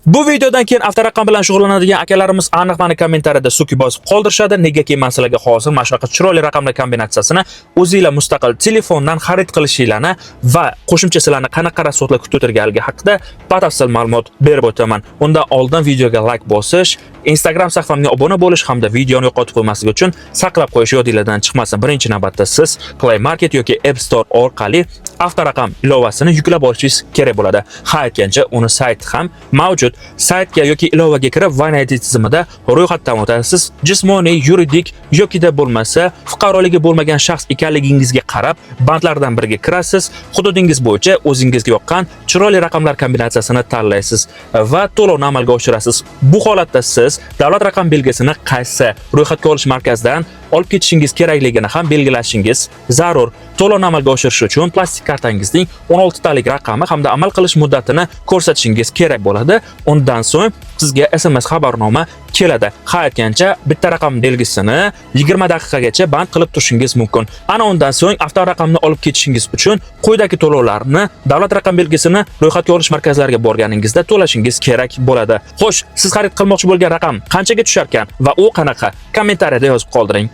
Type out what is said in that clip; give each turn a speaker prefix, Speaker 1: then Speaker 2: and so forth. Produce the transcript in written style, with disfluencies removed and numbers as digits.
Speaker 1: Bu videodan keyin avtoraqam bilan shug'ullanadigan akalarimiz aniq mani kommentariyada so'kib bosib qoldirishadi. Negaki men sizlarga hozir mana shunaqa chiroyli raqamlar kombinatsiyasini o'zinglar mustaqil telefondan xarid qilishinglarni va qo'shimcha sizlarni qanaqa расход lar kutib o'tirganligi haqida batafsil ma'lumot berib o'taman. Undan oldin videoga like bosish, Instagram sahifamga obuna bo'lish hamda videoni yo'qotib qo'ymaslik uchun saqlab qo'yish yodinglardan chiqmasin. Birinchi navbatda siz Play Market yoki App Store orqali avtoraqam ilovasini yuklab olishingiz kerak bo'ladi. Ha, aytgancha, uni sayti ham mavjud. Saytga yoki ilovaga kirib, Vine ID tizimida ro'yxatdan o'tasiz. Jismoniy, yuridik yokida bo'lmasa fuqaroligi bo'lmagan shaxs ekanligingizga qarab bandlardan biriga kirasiz. Hududingiz bo'yicha o'zingizga yoqqan chiroyli raqamlar kombinatsiyasini tanlaysiz va to'lovni amalga oshirasiz. Bu holatda siz davlat raqam belgisini qaysi ro'yxatga olish markazidan olib ketishingiz kerakligini ham belgilashingiz zarur. To'lovni amalga oshirish uchun plastik kartangizning 16 talik raqami hamda amal qilish muddatini ko'rsatishingiz kerak bo'ladi. Undan so'ng sizga SMS xabarnoma keladi. Ha, aytgancha, bitta raqam belgisini 20 daqiqagacha band qilib turishingiz mumkin. Ana undan so'ng avtoraqamni olib ketishingiz uchun quyidagi to'lovlarni davlat raqam belgisini ro'yxatga olish markazlariga borganingizda to'lashingiz kerak bo'ladi. Xo'sh, siz xarid qilmoqchi bo'lgan raqam qanchaga tushar ekan va u qanaqa? Kommentariyada yozib qoldiring.